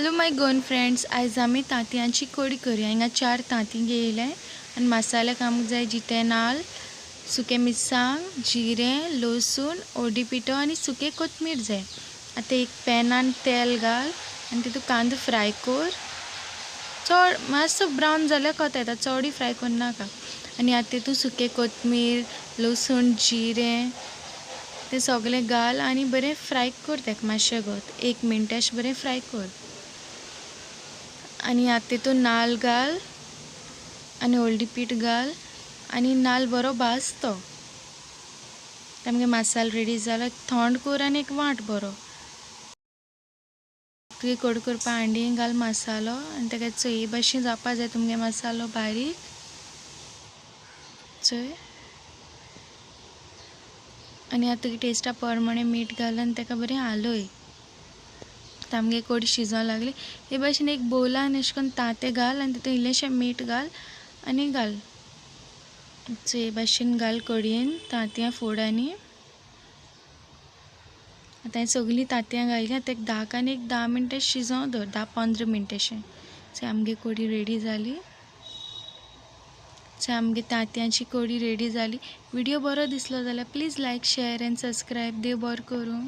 Hello my Goan friends, आयज आमी तांतयांची कडी करूया. हिंगा 4 तांती घेयले आनी मसाल्याक आमकां जाय जिते नाल्ल, सुके मिरसांग, जिरें, लसूण, हळदी पिठो आनी सुके कोथमीर जाय. आतां एक पॅनान तेल घाल आनी तितूंत कांदो फ्राय कर. चड मातसो ब्रावन जाल्यार कोता येता, चडूय फ्राय करनाका. आनी आतां तितूंत सुके कोथमीर, लसूण, जिरें तें सगळें घाल आनी बरें फ्राय कर तेका मातशें गोत 1 मिनट अशें बरें फ्राय कर. आनी आतां तितूंत नाल्ल घाल आनी हळदी पीठ घाल आनी नाल्ल बरो भाज तो. आमगे मसालो रेडी जालो. थंड कर आनी एक वांट बरो. तुगे कडी करपा हांडयेन घाल मसालो आनी तेका चोय हे भाशेन जावपा जाय तुमगे मसालो बारीक. चोय आनी आतां तुगे टेस्टा प्रमाणे मीठ घाल आनी तेका बरें हालय. आमगे कडी शिजोवंक लागली. हे भाशेन एक बोवलान अशें करून तांतें घाल आनी तितूंत इल्लेंशें मीठ घाल आनी घाल. चोय हे भाशेन घाल कडयेन तांतयां फोड. आनी आतां हांवें सगळीं तांतयां घायलीं. आतां एक 10 आनी एक 10 मिनटां शिजोवंक दवर, 10-15 मिनटां अशें. चोय आमगे कडी रेडी जाली. चोय आमगे तांतयांची कडी रेडी जाली. व्हिडियो बरो दिसलो जाल्यार please like, share and subscribe. देव बरें करूं.